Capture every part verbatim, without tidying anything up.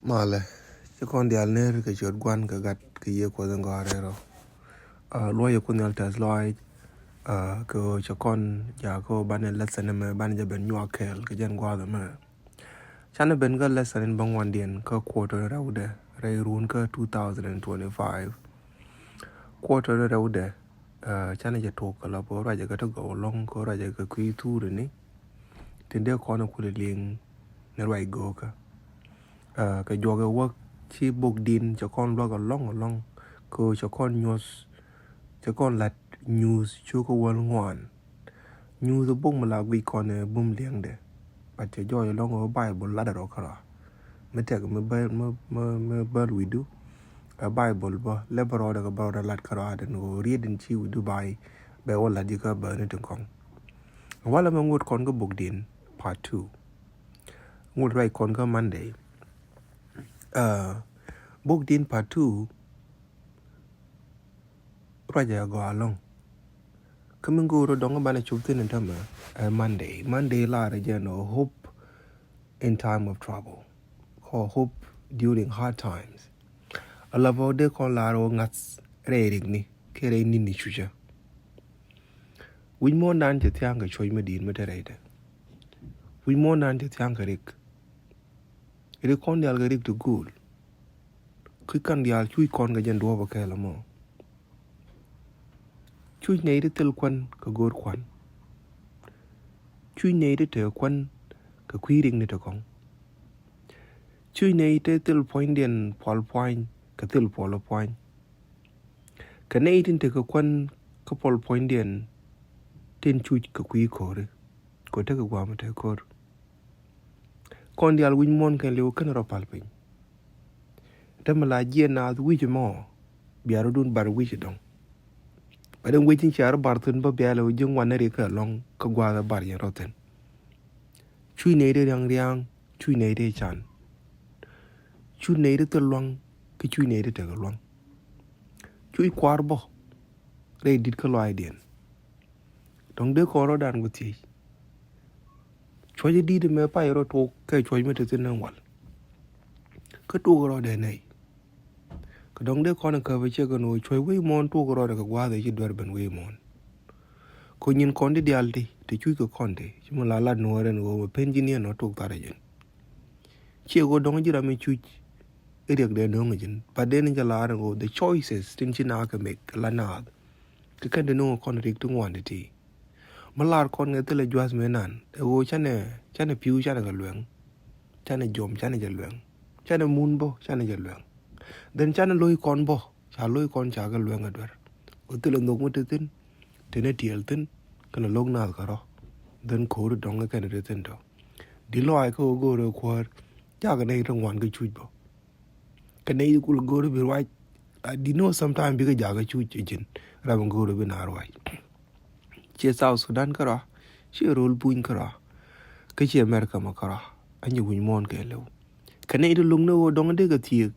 Malɛ, ci kɔn diaal ner kɛ ciöt Gua̱n kɛ Gat kɛ Yiëë Kuɔth in gɔaa rɛl rɔ. Luɔyɛ Kuoth Nhial tɛth lɔaac, kɛ ɣöö cɛ kɔn jakä banɛ lesson mɛ banɛ jɛ ben nyuak kɛɛl kɛ jɛn gua̱a̱th mɛ. Canɛ ben kä lesson in bäŋuandiɛn kä quarter rɛwdɛ rɛy ruun kä two thousand and twenty-five. Quarter rɛwdɛ, canɛ jɛ tok kɛ la bä ruacɛ kɛ ti gɔw lɔŋ kɛ ruacɛ kɛ kui̱ thuri ni. Tin dee kɔn kulɛ liŋ ni ruac go̱o̱kä. Kɛ juɔk ɛ wäk ci bok din cɛ kɔn luak alɔŋ alɔŋ kɛ cɛ kɔn nyuɔth, cɛ kɔn lat nyuuth cuk kä wäl ŋuan. Nyuuth bok mi la guic kɔn ɛ bum liɛŋdɛ. But cɛ jɔɔc alɔŋ ɛ Bible lat ɛ rɔ kärɔa. Mi tɛk mi bäl, mi, mi, mi bäl wi̱du ɛ Bible bä lɛ bä rɔɔdɛ kɛ bä rɔɔdɛ lat kärɔa den ɣöö riet in ci wi̱du bay bɛ wä lat ji̱ kä bäni tin kɔŋ. Walɛ mɛ ŋot kɔn kä bok din part two. Ŋot ruac kɔn kä Monday. Bok din part two ruacɛ gɔaa alɔŋ. Kä mi go̱o̱r dɔŋ banɛ cop thin in tämɛ ɛ Monday. Monday lar jɛ nɔ hope in time of trouble, kɔ hope during hard times. Ala bä dee kɔn lar wä ŋa̱th rɛy rikni kɛ rɛy ni̱ni cucä. Wi̱c muɔ̱ɔ̱ndan cɛ thia̱a̱ŋ kɛ cuɔ̱c mi di̱i̱t mi te rɛydɛ. Wi̱c muɔ̱ɔ̱ndan cɛ thia̱a̱ŋ kɛ rik. Rik kɔn diaal kɛ rik ti go̱o̱l. Kui̱ kan diaal cuc kɔn kɛ jɛn duɔ̱ɔ̱p kɛɛl ɛmɔ. Cuc nɛy ti thil kuän kɛ go̱o̱r kuan. Cuc nɛy ti te kuän kɛ kui̱ rik ni te kɔŋ. Cuc nɛy ti thil puɔ̱nydiɛn puɔl puany kɛ thil puɔl puany. Kɛ nɛy tin tekɛ kuän kä puɔl puɔ̱nydiɛn tin cuc kɛ kui̱ ko̱ri. Kɛ tekɛ gua̱a̱m te ko̱r. Kɔn diaal wi̱c muɔ̱ɔ̱n kɛn liw kɛn rɔ pal piny. Te mi la jiɛ naath wi̱c mɔ bia rɔ dun bar wi̱c dɔŋ. Ba den wi̱c in cia rɔ bar thin bä bia lɛ wi̱c ji̱ ŋuan ni rik kɛ lɔŋ kä gua̱a̱th bar yɛn rɔ thin. Cuc nɛy ti riaŋ riaŋ, cuc nɛy ti can. Cuc nɛy ti thil luaŋ kä cuc nɛy ti tekɛ luaŋ. Cuc kuaar bä rɛy di̱t kä lɔaacdiɛn. Dɔ̱ŋ dee kɔn rɔ̱dan ku thiec. Cuɔ̱c di̱t mɛ pay rɔ tok kɛ cuɔ̱c mi te thin ɛn wal. Kä tok rɔ̱dɛ nɛy. Kɛ dɔ̱ŋ dee kɔn ɛ käp ɛ ciek ɛn ɣöö cuɔ̱c wec muɔ̱ɔ̱n tok rɔ̱dɛ kɛ gua̱a̱th ɛ ci duer ben wec muɔ̱ɔ̱n. Kɛ nyin kɔn di diaal ti te cuc kɛ kɔn ti ci mi la lat nuɔɔr ɛn ɣöö mɛ pen ji̱n yɛn nɔ tok thar ɛ ji̱n. Ciɛ ɣöö dɔ̱ŋ ji̱ ram mi cuc i̱ riɛk dee nööŋ ɛ ji̱n. But dee ni jɛ laar ɛn ɣöö the choices tin ci naath kɛ mek la naath. Kɛ kɛn ti nööŋ ɛ kɔn rik ti ŋuan ti ti. Mi lar kɔn kɛ thilɛ jua̱th mëë nan ɛ ɣöö canɛ, canɛ pi̱w canɛ kɛ luɛŋ. Canɛ jom canɛ jɛ luɛŋ. Canɛ mun bä canɛ jɛ luɛŋ. Then canɛ lo̱c kɔn bä ca lo̱c kɔn ca kɛ luɛŋ ɛ duer. Ɣöö thilɛ nhök mi te thi̱n. Tenɛ tiɛɛl thi̱n kɛnɛ lo̱k naath kärɔ̱. Then ko̱ri dɔ̱ŋ kɛnɛ te thi̱n tɔ. Di lɔaac kä ɣöö go̱o̱rɛ kuäär. Cakɛ nɛy te ŋuan kɛ cuc bä. Kɛ nɛy ti kul go̱o̱ri bi ruac. A di ni wä sometime bikɛ jakä cuc ɛ ji̱n. Ram go̱o̱ri bi na ruac. Ciɛ South Sudan kärɔa, ciɛ ro̱l puny kärɔa, kä ciɛ America mɔ kärɔa. Anyɛ wi̱c muɔ̱ɔ̱n kɛ lɛw. Kɛ nɛy ti lo̱ŋ ni ɣöö dɔ̱ŋ dee kɛ thiek.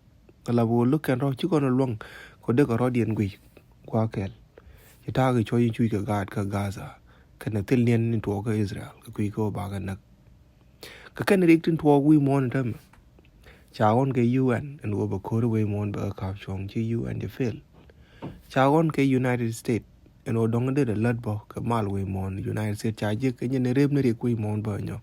Kɛ la bi ɣöö lo̱k kɛn rɔ̱ ci kɔn luäŋ kɛ dee kɛ rɔ̱diɛn guic gua̱a̱th kɛl. Ci ta̱a̱ kɛ cuɔ̱c in cuc kɛ gaat kä Gaza kɛnɛ thil niɛn in tuɔɔk kä Israel kɛ kui̱ kä ɣöö bakɛ näk. Kɛ kɛn rik tin tuɔɔk wi̱i̱ muɔ̱ɔ̱n in täämɛ. Ca ɣɔn kɛ U N ɛn ɣöö bɛ ko̱ri wi̱i̱ muɔ̱ɔ̱n bɛ kɛ ka̱p cuɔ̱ŋ ci U N jɛ fail. Ca ɣɔn kɛ United States ɛn ɣöö dɔ̱ŋ dee dee lät bä kɛ mal wi̱i̱ muɔ̱ɔ̱n United States ca jiäk kɛ nyɛ ni rep ni rik wi̱i̱ muɔ̱ɔ̱n bä nyɔ.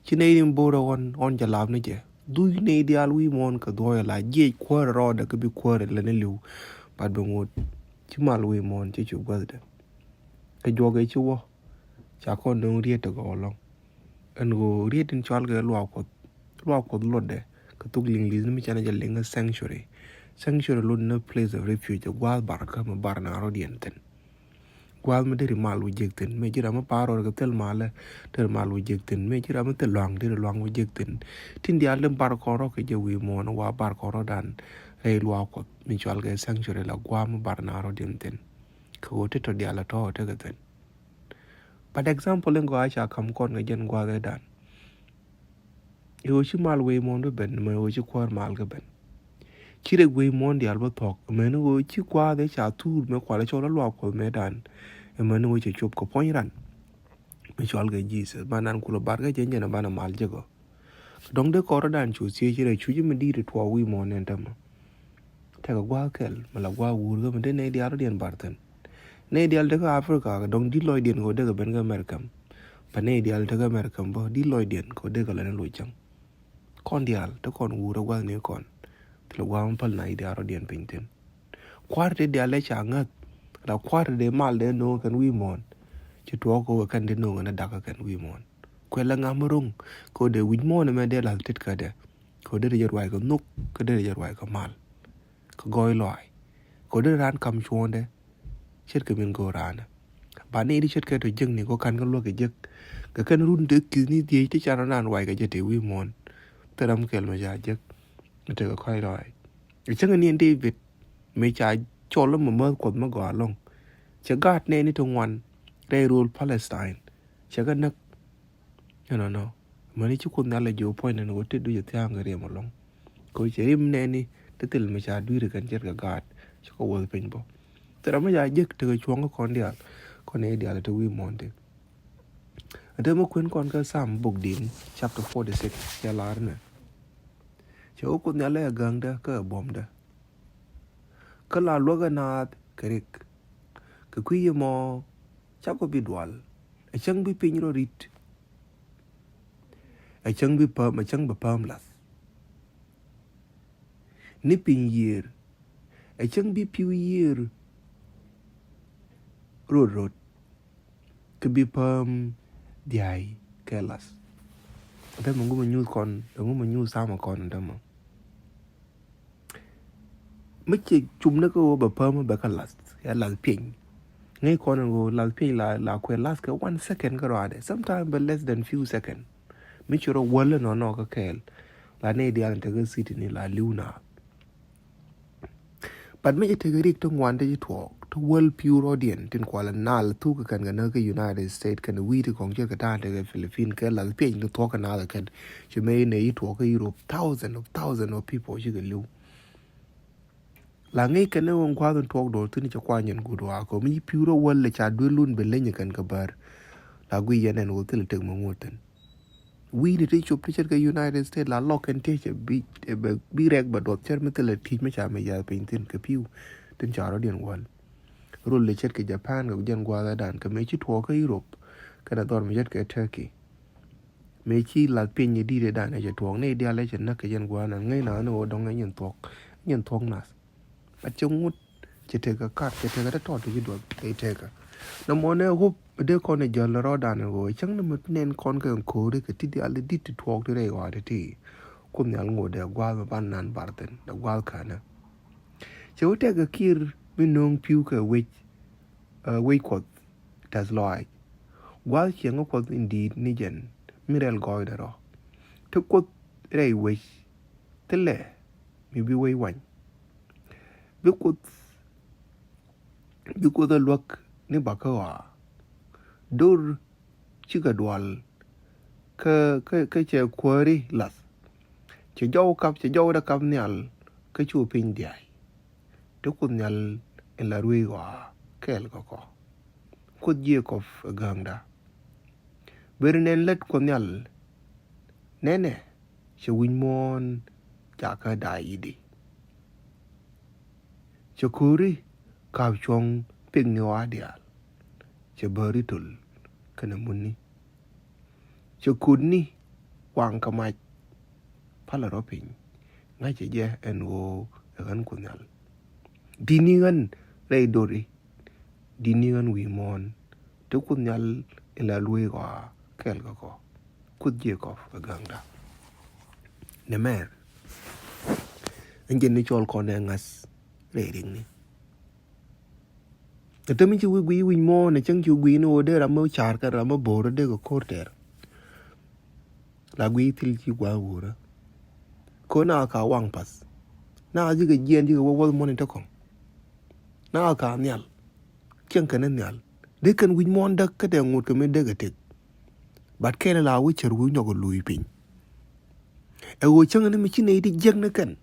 Ci nɛy rin bo̱o̱rä ɣɔn ɣɔn jɛ lap ni jɛ dhuc nɛy diaal wi̱i̱ muɔ̱ɔ̱n kɛ dhuɔ̱ɔ̱cɛ la jiɛc kuäärä rɔɔdɛ kɛ bi kuäärä lät ni li̱w. Bat bɛ ŋot ci mal wi̱i̱ muɔ̱ɔ̱n ci cu guäthdɛ. Kɛ juɔk ëë ci wä ca kɔn nööŋ riet ti gɔw ɛlɔ̱ŋ. Ɛn ɣöö riet in cɔal kɛ luaak Kuɔth, luaak Kuɔth luɔtdɛ kɛ thok Liŋli̱th ni mi canɛ jɛ liŋ kä sanctuary. Sanctuary luɔt ni place of refuge, ɛ gua̱a̱th bar kä mi bar na rɔ̱diɛn thi̱n. Gua̱a̱th mi deri mal wä jek thi̱n, mi ji̱ ram mi pa̱a̱r rɔɔdɛ kɛ thil malä, deri mal wä jek thi̱n, mi ji̱ ram mi thil lua̱ŋ, deri lua̱ŋ wä jek thi̱n. Tin diaal tin bar kɔn rɔ̱ kɛ jɛ wi̱i̱ muɔ̱ɔ̱n wa bar kɔn rɔ̱dan rɛy luaak Kuɔth mi cɔal kɛ sanctuary la gua̱a̱th mi bar na rɔ̱diɛn thi̱n. Kɛ ɣöö ti tɔ diaal a tɔ̱ tekɛ thi̱n. But example in gɔaa ca ka̱m kɔn kɛ jɛn gua̱a̱th ëëdan. I̱ ɣöö ci mal wec muɔ̱ɔ̱n bi ben mɛ ɣöö ci kuäär mal kɛ ben. Ci rɛk wec muɔ̱ɔ̱n diaal bä thuɔ̱k mɛn i̱ ɣöö ci gua̱a̱th ëë ca thuur mɛ kualɛ cɔl a luaak Kuɔth mëëdan. Ɛ mɛn i̱ ɣöö cɛ cop kɛ puɔ̱ny ran mi cɔal kɛ Jesus, bandan kulɛ bar kä jɛn jɛn ɛ banɛ mal jek ɔ. Dɔ̱ŋ dee kɔrɔdan cu thiec rɛ cu ji̱ mi di̱i̱t tuɔɔk wi̱i̱ muɔ̱ɔ̱n ɛn tämɛ. Tekɛ gua̱a̱th kɛl mi la gua̱a̱th wuur kä mi dee nɛy diaal rɔ̱diɛn bar thi̱n. Nɛy diaal tekä Africa kɛ dɔ̱ŋ di̱t lɔcdiɛn kɛ wä dee kɛ ben kä America. Bä nɛy diaal tekä America bä di̱t lɔcdiɛn kɛ wä dee kɛ lɛ ni loc cäŋ. Kɔn diaal te kɔn wuur ɛ gua̱thni kɔn. Thilɛ gua̱a̱th mi päl nɛy diaal rɔ̱diɛn piny thi̱n. Kua̱r ti diaal dee ca ŋäth la kua̱r ti dee mal dee no̱o̱ŋ kɛn wi̱i̱ muɔ̱ɔ̱n. Ci tuɔɔk kɛ wä kɛn dee no̱o̱ŋ kɛn dee dakä kɛn wi̱i̱ muɔ̱ɔ̱n. Kuɛ la ŋa̱m ro̱ŋ kɛ wä dee wi̱c muɔ̱ɔ̱n ɛmɛ dee la̱th tet kädɛ. Kɛ wä dee rɛ jɛ ruac kɛ nhök kɛ dee rɛ jɛ ruac kɛ mal. Kɛ gɔɔy lɔaac kɛ wä dee raan kam cuɔ̱ɔ̱ndɛ. Ce̱tkɛ min go̱o̱r raan ba ni di ce̱tkɛ tɔ jiäkni kɔ kan kä luäk kɛ jiäk. Kɛ kɛn run te ki̱thni dhiec ti can raan wac kɛ jɛ te wi̱i̱ muɔ̱ɔ̱n. Thil ram kɛl mɛ ca jiäk. Tekɛ kɔc lɔaac. Cäŋ ni ɛn David mëë ca cɔl mɛ mäth Kuɔth mɛ gɔaa ɛlɔ̱ŋ. Cɛ gaat nɛɛni ti ŋuan rɛy rööl Palestine. Cɛ kɛ näk. Ɛnɔnɔ. Mäni ci Kuoth Nhial lɛ jiök puɔ̱nydɛ ni ɣöö tet du cɛ thia̱a̱ŋ kɛ riɛm ɛlɔ̱ŋ. Kɛ ɣöö cɛ rim nɛɛni ti thil mi ca dui̱r kɛn ce̱tkɛ gaat. Ci kɔ wuɔth piny bä. Thil ram mi ca jek tekɛ cuɔ̱ŋ kä kɔn diaal. Kɔn nɛy diaal te wi̱i̱ muɔ̱ɔ̱n ti. Ɛ te mi kuën kɔn kä Psalm bok din chapter forty six cɛ lar nɛ. Cɛ wä Kuoth Nhial lɛ ɛ gäŋdä kä ɛ buɔ̱mdä. Kä la luäk ɛ naath kɛ rik. Kɛ kui̱ yɛ mɔ cakɔ bi dual. Ɛ cäŋ bi piny rɔ rit. Ɛ cäŋ bi päm, ɛ cäŋ bi päm lath. Ni piny yiër. Ɛ cäŋ bi pi̱w yiër. Rot rot. Kä bi päm dhiay kɛ lath. Dämɛ ŋumɛ nyuth kɔn, dämɛ ŋumɛ nyuth samɛ kɔn dämɛ. Mi ci cum ni kä ɣöö bɛ päm bɛ kä lath, ya lath pieny. Ŋäc kɔn in ɣöö lath pieny la, la kuɛ lath kɛ one second kä ruaadɛ. Sometime bɛ less than few second. Mi ci rɔ wäl nɔnɔ kä kɛɛl. La nɛy diaal in te kä city ni la li̱w na. But mi ci tekɛ rik ti ŋuan ti ci tuɔɔk ti wäl pi̱w rɔɔdiɛn tin kualɛ nal thuk kɛ kɛn kɛ näk kä United States kɛn wi̱i̱ ti kɔŋ ce̱tkɛ ta̱a̱ tekɛ Philippine kɛ lath pieny ti thuɔ̱k kɛ naath kɛn. Ci mëë nɛ yi tuɔɔk kä Europe thousand of thousand of people cikɛ li̱w. La ŋi̱i̱c kɛn ni ɣöö gua̱a̱th in tuɔɔk do̱r thi̱n cɛ kuany in guut waak kɛ mi ci pi̱w rɔ wäl lɛ ca duel lun bɛ leny kɛn kɛ bär. La guiy yɛn ɛn ɣöö thilɛ tek mi ŋuɔ̱t thi̱n. Wi̱i̱ni ti cop ti ce̱tkɛ United States la lɔk kɛn tiec bi, bi rɛk bɛ duɔth cär mi thilɛ ti̱c mi ca mi yath piny thi̱n kɛ pi̱w tin ca rɔ̱diɛn wäl. Rol lɛ ce̱tkɛ Japan kɛ jɛn gua̱a̱thädan kɛ mëë ci tuɔɔk kä Europe kɛnɛ dhɔr mi ce̱tkɛ Turkey. Mëë ci lath piny i̱ di̱t i̱dan ɛ cɛ tuɔɔk ni diaal ɛ cɛ näk kɛ jɛn gua̱a̱thdan ŋäc na ni ɣöö dɔ̱ŋ ɛ nyin thuɔ̱k, nyin thuɔ̱k nath. But cɛ ŋut cɛ tekɛ kat cɛ tekɛ tɔ̱tɔ̱ ti ci duɔth kɛ tekɛ. Nɔmɔ nɛ hope dee kɔn ɛ jäl ni rɔɔdan ɛ ɣöö cäŋ ni mi nɛn kɔn kɛ ko̱ri kɛ ti diaal di dit ti tuɔɔk ti rɛy ɣɔaa ti ti. Kuoth Nhial ŋot dee gua̱a̱th mi ban nan bar thin dee gua̱a̱th känä. Cɛ wä tekɛ kiɛr mi no̱o̱ŋ pi̱w kɛ wec, ɛ, wec Kuɔth tɛth lɔaac. Gua̱a̱th cieŋ kä Kuɔth in di̱i̱t ni jɛn mi rɛl gɔɔydɛ rɔ. Ti Kuoth rɛy wec thilɛ mi bi wec wany. Bi Kuoth, bi Kuoth ɛ luäk ni bakä ɣɔaa. Dor cikɛ dual kä, kä, kä cɛ kuääri lath. Cɛ jɔw kap, cɛ jɔw dee kap nhial kä cu piny dhiay. Ti Kuoth Nhial in la ruëëc ɣɔaa kɛɛl kä kɔ. Kuoth Jekɔp ɛ gääŋda. Beri nɛn lät Kuɔth Nhial nɛnɛ cɛ wi̱c muɔ̱ɔ̱n jakä da̱a̱ yi̱di. Cɛ ko̱ri ka̱a̱p cuɔ̱ŋ pekni ɣɔaa diaal. Cɛ bääri töl kɛnɛ mutni. Cɛ kutni waŋ kɛ mac. Palɛ rɔ piny ŋa̱cɛ jɛ ɛn ɣöö ɛ ɣän Kuoth Nhial. Di̱tni ɣän rɛy dori. Di̱tni ɣän wi̱i̱ muɔ̱ɔ̱n ti Kuoth Nhial in la luëëc ɣɔaa kɛɛl kä kɔ. Kuoth Jekɔp ɛ gääŋda. Nɛmɛ ɛn jɛn ni cɔl kɔn ɛ ŋa̱th rɛy riŋni. Ɛ te mi ci wi̱i̱ guiy wi̱c muɔ̱ɔ̱n ɛ cäŋ ci wi̱i̱ guiy ni ɣöö dee ram mi ca̱r kɛn ram mi bo̱o̱r dee kɛ ko̱r tɛɛr. La guiy thil ci gua̱a̱th wuurä. Ko̱ na ka waŋ path na cikɛ jiɛɛn cikɛ wä wäth muɔ̱n in te kɔŋ. Na ka nhial cieŋ kɛn in nhial dee kɛn wi̱c muɔ̱ɔ̱n däk kä dee ŋot kɛ mi dee kɛ tëk. But kɛn la wi̱c cär wi̱c nyɔk kɛ luui piny. Ɛ ɣöö cäŋ ni mi ci nɛy ti jiäk ni kɛn.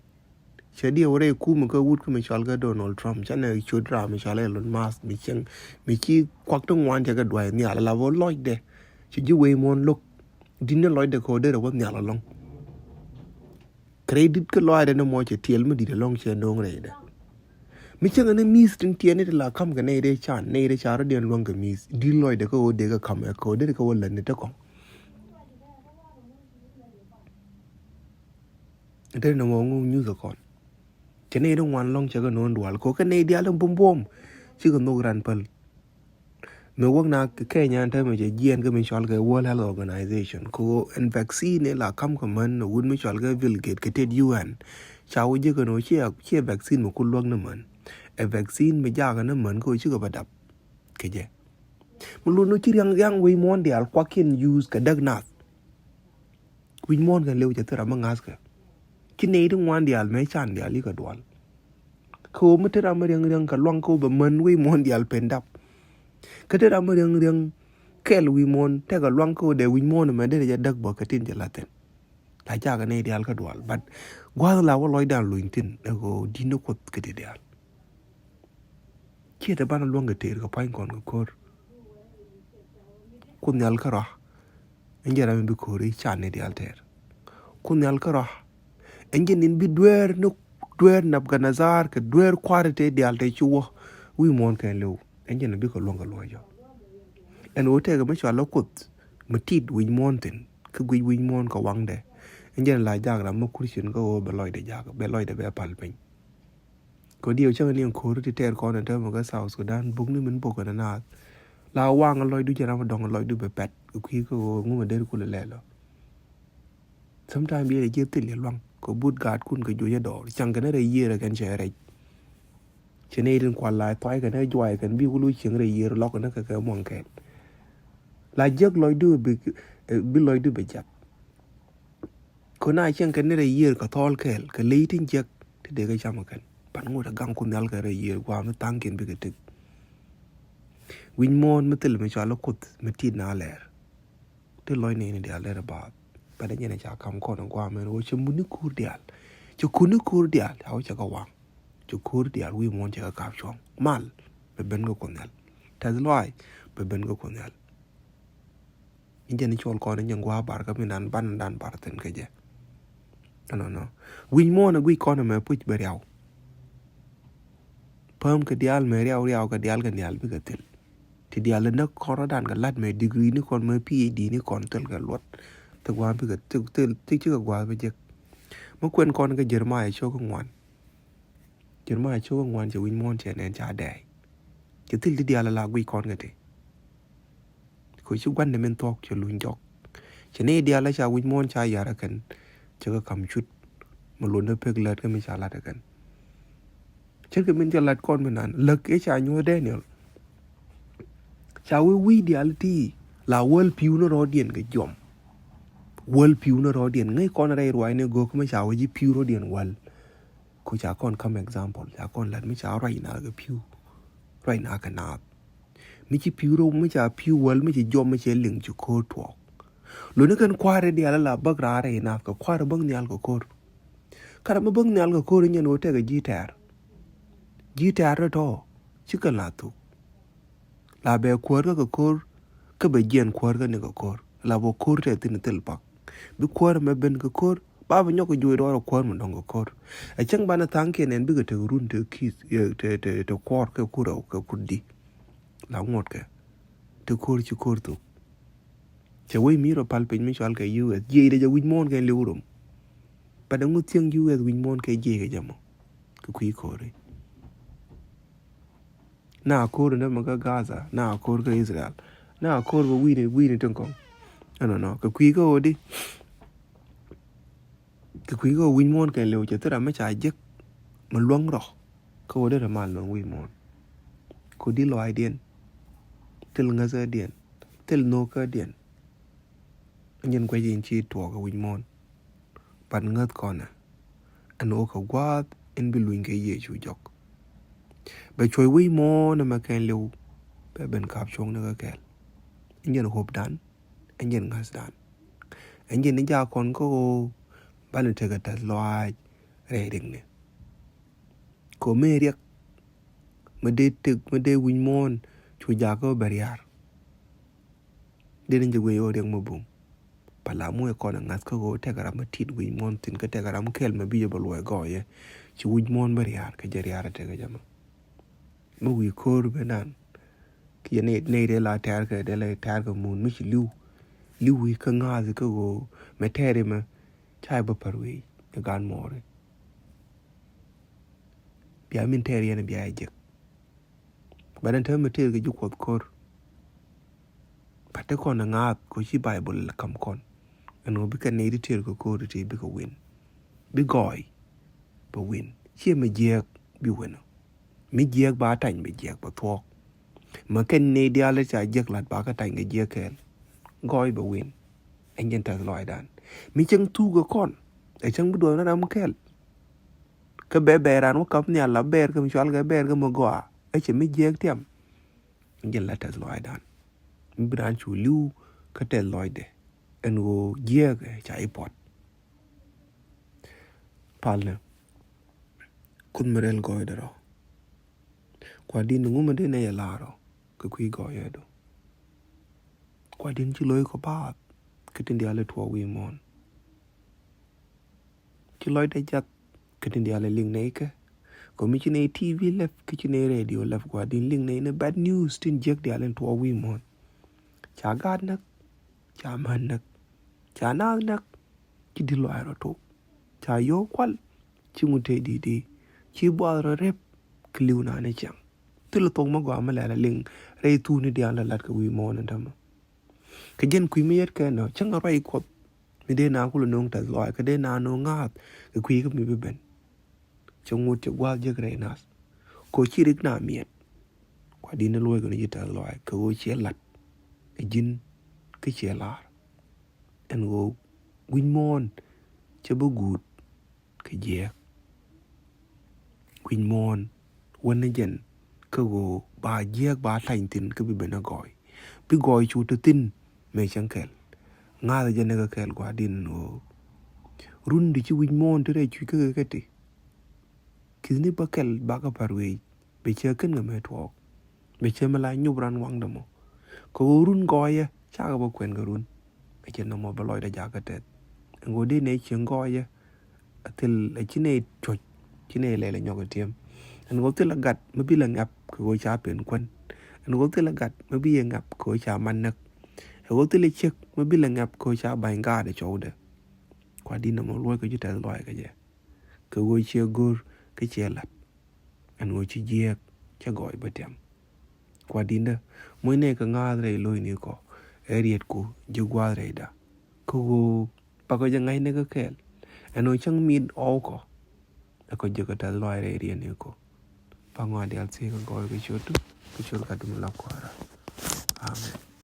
Cɛ diɛ wä rɛy kumɛ kä wut kä mi cɔal kä Donald Trump, canɛ ciöt ram mi cɔal Elon Musk, mi cieŋ mi ci kuak ti ŋuan cɛ kɛ duay nhial la bä lɔcdɛ. Cɛ ji̱ wee muɔ̱ɔ̱n lo̱k di̱t ni lɔcdɛ kɛ wä derɛ wä nhial alɔ̱ŋ. Te rɛy dit kä lɔaacdɛ ni mɔ cɛ tiɛɛl mi di̱t ɛlɔ̱ŋ cɛ no̱o̱ŋ rɛydɛ. Mi cäŋɛ ni mi̱th tin tiɛɛl ni ti la ka̱m kɛ nɛy dee can, nɛy dee ca rɔ̱diɛn luäŋ kɛ mi̱th. Di̱t lɔcdɛ kä ɣöö dee kɛ ka̱m ɛ kɛ ɣöö dee kɛ wä lät ni te kɔ̱ŋ. Dee ni mɔ ŋu nyuth ɛ kɔn. Cɛ nɛy ti ŋuan lɔ̱ŋ cɛ kɛ no̱o̱ŋ dual kɛ ɣöö kɛ nɛy diaal in buɔ̱m buɔ̱m cikɛ nhök ran päl. Mi wäk na Kenya ɛn täämɛ cɛ jiɛɛn kä mi cɔal kɛ World Health Organization kɛ ɣöö ɛn vaccine ɛ la ka̱m kɛ män ɛ wut mi cɔal kɛ Bill Gates kɛ tet U N. Ca wä jiäk ɛn ɣöö ciɛ, ciɛ vaccine mi ku luäk ni män. Ɛ vaccine mi jakä ni män kä ɣöö cikɛ bä dap kɛ jɛ. Mi lun ni ci ria̱ŋ ria̱ŋ wi̱i̱ muɔ̱ɔ̱n diaal kuakiɛn use kɛ däk nath. Wi̱c muɔ̱ɔ̱n kɛn lëu cɛ thil ram mi ŋa̱thkɛ. Ci nɛy ti ŋuan diaal mëë can diaal ikɛ dual. Kɛ ɣöö mi te ram mi riäŋ riäŋ kɛ luaŋ kä ɣöö bɛ män wi̱i̱ muɔ̱ɔ̱n diaal pen dap. Kä te ram mi riäŋ riäŋ kɛl wi̱i̱ muɔ̱ɔ̱n tekɛ luaŋ kä ɣöö dee wi̱c muɔ̱ɔ̱n ɛmɛ dee rɛ jɛ däk bä kɛ tin jɛ la̱th thi̱n. La cakɛ nɛy diaal kä dual, but gua̱a̱th la wä lɔcdan luny thi̱n ɛ ɣöö di̱t ni Kuoth kä ti diaal. Ciɛ te banɛ luäŋ kɛ tëër kɛ pua̱ny kɔn kɛ ko̱r. Kuoth Nhial kärɔa, ɛn jɛn ram in bi ko̱ri can ni diaal tɛɛr. Kuoth Nhial kärɔa, ɛn jɛn in bi dueer ni dueer Nebukadnezar kɛ dueer kua̱ri tëë diaal tëë ci wä wi̱i̱ muɔ̱ɔ̱n kɛn lëw. Ɛn jɛn in bikɛ luäŋ kɛ luɔ̱c ɔ. Ɛn ɣöö tɛkɛ mi cɔal ɛ Kuoth mi tit wi̱c muɔ̱ɔ̱n thi̱n kä guic wi̱c muɔ̱ɔ̱n kɛ waŋdɛ. Ɛn jɛn la jak ram mi Christian kä ɣöö bɛ lɔcdɛ jak, bɛ lɔcdɛ bɛ pal piny. Kɛ diɛw cäŋ ni ɛn ko̱ri ti tɛɛr kɔn ɛn täämɛ kä South Sudan, buk ni min buk ɛn naath. La waŋ lɔcdu cɛ ram dɔŋ lɔcdu bɛ pɛt kɛ kui̱ kä ɣöö ŋumɛ der kulɛ lɛl ɔ. Sometimes yɛn a jiɛ thil yɛ luaŋ kɛ but gaatkun kɛ juɔc ɛ dɔɔr caŋ kɛn rɛy yiëër ɛ kɛn cɛ rɛc. Cɛ nɛy tin kual la thuay kɛn ɛ juay kɛn bi kulu cieŋ rɛy yiëër lɔk kɛn kɛ kɛ muaŋ kɛn. La jiäk lɔcdu bi, bi lɔcdu bɛ jiath. Kɛ na cieŋ kɛn ni rɛy yiëër kɛ thɔɔl kɛɛl kɛ ley tin jiäk ti dee kɛ cam kɛn. Pan ŋot ɛ gaŋ Kuoth Nhial kɛ rɛy yiëër gua̱a̱m mi tha̱a̱ŋkiɛn bikɛ tëk. Wi̱c muɔ̱ɔ̱n mi thil mi cɔal ɛ Kuoth mi tit na lɛɛr. Ti lɔc nɛy ni diaal derɛ baath. Bɛ dee nyɛn ca kam kɔn in gua̱a̱m ɛn ɣöö cɛ mut ni ko̱r diaal. Cɛ kut ni ko̱r diaal ca wä cɛ kɛ waŋ. Cɛ ko̱r diaal wi̱i̱ muɔ̱ɔ̱n cɛ kɛ ka̱p cuɔ̱ŋ. Mal bɛ ben kä Kuoth Nhial. Tɛth lɔaac bɛ ben kä Kuoth Nhial. In jɛn i̱ cuɔl kɔn in jɛn gua̱a̱ bar kä min dan ban dan bar thi̱n kä jɛ. Ɛnɔnɔ wi̱c muɔ̱ɔ̱n ɛ guic kɔn ɛmɛ puc bɛ riaw. Päm kɛ diaal mɛ riaw riaw kɛ diaal kɛ nhial bikɛ thil. Ti diaal inä kɔn rɔ̱dan kɛ lat mɛ degree ni kɔn mɛ P H D ni kɔn thil kɛ luɔt. Thil gua̱a̱ bikɛ thil thil thil cikɛ gua̱a̱ bɛ jek. Mä kuɛn kɔn kɛ Jeremiah cok ŋuan. Jeremiah cok ŋuan cɛ wi̱c muɔ̱ɔ̱n cɛ nɛn ca dɛɛc. Cɛ thil ti diaal ala guic kɔn kɛ ti. Kɛ ci gua̱n ni min thuɔ̱k cɛ luny jɔk. Cɛ ni diaal ca wi̱c muɔ̱ɔ̱n ca yar ɛ kɛn cɛ kɛ ka̱m cut. Mi luɔ̱ndä pek lät kä mi ca lat ɛ kɛn. Ce̱tkɛ min cɛ lat kɔn mi nan läk ëë ca nyuɔ̱th Daniel. Ca wee wi̱i̱ diaal ti la wäl pi̱w ni rɔɔdiɛn kɛ jiɔm. Wäl pi̱w ni rɔɔdiɛn ŋäc kɔn rɛy ruaacni go̱o̱k mi ca wee ji̱ pi̱w rɔɔdiɛn wäl. Ku ca kɔn kam example ca kɔn lat mi ca ruac na kɛ pi̱w. Ruac na kɛ naath mi ci pi̱w rɔ mi ca pi̱w wäl mi ci jɔm mi cɛ liŋ ci ko̱o̱r tuɔɔk. Luni kɛn kua̱ri diaal la bäk raar rɛy naath kɛ kua̱ri bäk nhial kɛ ko̱o̱r. Kara mi bäk nhial kɛ ko̱o̱r inyɛn ɣöö tɛkɛ ji̱ tɛ̈r. Ji̱ tɛ̈r rɛ tɔ̱ ci kɛn la thuk. La bɛ kuäär kä kɛ ko̱o̱r kä bɛ jiɛn kuäär kä ni kɛ ko̱o̱r la bɛ ko̱o̱r tɛ thi̱n thil pak. Bi kuäär mɛ ben kɛ ko̱o̱r ba bɛ nyɔk kɛ juɔc rɔɔr ɛ kuäär mɛ dɔ̱ŋ kɛ ko̱o̱r. Ɛ cäŋ banɛ tha̱a̱ŋkiɛn ɛn bikɛ tek run te ki̱th te te te kuɔɔr kɛ kur ɛ kɛ kur di. La ŋuɔ̱tkɛ te ko̱o̱r ci ko̱o̱r thuk. Cɛ wec mi rɔ pal piny mi cɔal kɛ U S jiɛcdɛ jɛ wi̱c muɔ̱ɔ̱n kɛn liw rom. Bat ɛŋu thiäŋ U S wi̱c muɔ̱ɔ̱n kɛ jiɛc kɛ jɛ mɔ kɛ kui̱ ko̱o̱ri. Na ko̱r ni dämɛ kä Gaza, na ko̱r kä Israel, na ko̱r bä wi̱i̱ni wi̱i̱ni tin kɔŋ. Ɛnɔnɔ kɛ kui̱ kä ɣöö di kɛ kui̱ kä ɣöö wi̱c muɔ̱ɔ̱n kɛn lëw cɛ thil ram mi ca jek mi luäŋ rɔ. Kä ɣöö di rɛ mal luäŋ wi̱c muɔ̱ɔ̱n. Kɛ ɣöö di lɔaacdiɛn thil ŋäthädiɛn thil nhökädiɛn. Nyin guɛc in ci tuɔɔk ɛ wi̱c muɔ̱ɔ̱n. Bat ŋäth kɔnɛ ɛn ɣöö kɛ gua̱a̱th in bi luny kɛ Yecu jɔk. Bɛ cuɔ̱c wi̱c muɔ̱ɔ̱n ɛmɛ kɛn liw bɛ ben ka̱p cuɔ̱ŋni kä kɛɛl. Ɛn jɛn hope dan ɛn jɛn ŋäth dan. Ɛn jɛn ni jak kɔn kä ɣöö banɛ tekɛ tɛth lɔaac rɛy rikni. Kɛ ɣöö mëë riɛk mi dee tek mi dee wi̱c muɔ̱ɔ̱n cu jakä bɛ riaar. Dee ni jɛ guic ɣöö riɛk mi buŋ. Ba la muɔc kɔn a ŋa̱th kä ɣöö tekɛ ram mi tit wi̱c muɔ̱ɔ̱n thi̱n kä tekɛ ram mi kɛl mi bi jɛ bɛ luɔc gɔɔyɛ. Ci wi̱c muɔ̱ɔ̱n bä ria̱a̱r kɛ jɛ ria̱a̱r tekɛ jɛ mɔ. Mi wi̱i̱ ko̱o̱r ben dan kiɛ nɛy, nɛy dee la tɛ̈r kɛ, dee la tɛ̈r kɛ mun mi ci li̱w. Li̱w wi̱i̱ kä ŋa̱a̱th kä ɣöö mɛ tɛ̈ri mɛ ca bä pär wi̱i̱ ɛ gan mɔɔri. Bia min tɛɛr yɛn bia jek. Bɛ dan tɛmɛ tɛɛr kɛ ji̱ Kuɔth ko̱r. Bɛ te kɔn ŋa̱a̱th kɛ ci Baibol kam kɔn. Ɛn ɣöö bikɛ nɛy ti tɛɛr kɛ ko̱r ti bikɛ win. Bi gɔɔy bɛ win. Ciɛ mi jiɛɛk bi win. Mi jiɛɛk ba tany bɛ jiɛɛk bɛ thuɔɔk. Mɛ kɛn nɛy diaal ca jiɛk lat ba kä tany kɛ jiɛk kɛɛl. Gɔɔy bɛ win. Ɛn jɛn tɛth lɔcdan. Mi cäŋ thuk kɛ kɔn ɛ cäŋ bi duɔth ni ram kɛl. Kä bɛ bɛɛr an wä kap nhial la bɛɛr kä mi cual kɛ bɛɛr kä mi gɔaa ɛ cɛ mi jiɛk tiam. Ɛn jɛn la tɛth lɔcdan. Mi bi raan cu li̱w kä tɛth lɔcdɛ. Ɛn ɣöö jiɛk ɛ ca i̱ puɔt. Palnɛ. Kuoth mi rɛl gɔɔydɛ rɔ. Kua̱r din ŋu mi dee nɛ yɛ la̱r rɔ kɛ kui̱ gɔɔyädu. Kua̱r din ci lo̱ckɔ baath kä tin diaal i̱ tuɔɔk wi̱i̱ muɔ̱ɔ̱n. Ci lɔcdɛ jath kä tin diaal i̱ liŋ nɛy kɛ. Kɔ mi ci nɛy T V lɛp kä ci nɛy radio lɛp Kua̱r din liŋ nɛy ni bad news tin jiäk diaal in tuɔɔk wi̱i̱ muɔ̱ɔ̱n. Ca gaat näk, ca män näk, ca naath näk. Ci di̱t lɔaac rɔ tok. Ca yio̱w kual. Ci ŋut tëë di̱t i̱ ci buath rɔ rep. Kɛ li̱w naan i̱ ciaŋ thilɛ thok mi gɔaa mi lɛl a liŋ rɛy thuuni diaal la lat kɛ wi̱i̱ muɔ̱ɔ̱n in tämɛ. Kɛ jɛn kui̱ mi yet kɛ nɔ cäŋ a ruac Kuɔth mi dee naan kulɛ no̱o̱ŋ tɛth lɔaac kɛ dee naan no̱o̱ŋ ŋa̱a̱th kɛ kui̱ kä mi bi ben. Cɛ ŋot cɛ gua̱a̱th jek rɛy nath. Kɛ ɣöö ci rik na miɛt. Kua̱r din ni luɔ̱c kɛ ni ci tɛth lɔaac kɛ ɣöö ciɛ lat. Ɛ ji̱n kä ciɛ la̱r. Ɛn ɣöö wi̱c muɔ̱ɔ̱n cɛ bä guut kɛ jiɛɛk. Wi̱c muɔ̱ɔ̱n wä ni jɛn kä ɣöö ba jiɛɛk ba tany thi̱n kä bi ben a gɔɔy. Bi gɔɔy cu te thi̱n mëë cäŋ kɛl. Ŋa̱th jɛ ni kä kɛl Kua̱r din ɛn ɣöö run di ci wi̱c muɔ̱ɔ̱n ti rɛy cuc kä kɛ kä ti. Ki̱thni bä kɛl bakɛ pär wec. Bɛ cɛ kän kɛ mëë tuɔɔk. Bɛ cɛ mi la nyop ran waŋdɛ mɔ. Kɛ ɣöö run gɔɔyä cakɛ bä kuɛn kɛ run. Bɛ cɛ nɔmɔ bä lɔcdɛ jakä tɛth. Ɛn ɣöö dee nɛ cieŋ gɔɔyä. A thil a ci nɛ cuɔc ci nɛ lɛl a nyɔk a tiɛm. Ɛn ɣöö thil a gat mi bi la ŋɛp kɛ ɣöö ca pen kuän. Ɛn ɣöö thil a gat mi bi yɛ ŋɛp kɛ ɣöö ca man näk. Ɛn ɣöö thil a ciek mi bi la ŋɛp kɛ ɣöö ca ba̱ny gaat a cɔwdɛ. Kua̱r din nɔmɔ luɔc kɛ ci tɛth lɔaac kɛ jɛ. Kɛ ɣöö ciɛ go̱r kä ciɛ la̱t. Ɛn ɣöö ci jiɛɛk cä gɔɔy bä tiam. Kua̱r di̱ndä muɔ̱cnɛ kɛ ŋa̱a̱th rɛy lo̱cnikɔ. Ɛ rietku ji̱ gua̱a̱th rɛyda. Kä ɣöö pakɔ jɛ ŋa̱cnɛ kä kɛɛl. Ɛn ɣöö cäŋ mi̱i̱t ɔɔkɔ. Ɛ kɔ ji̱ kɛ tɛth lɔaac rɛy rietnikɔ. Pak ŋɔaa diaal thiee kɛ gɔɔy kɛ ciötdu kɛ ciöt Gatdu mi la Kua̱ra. Amen.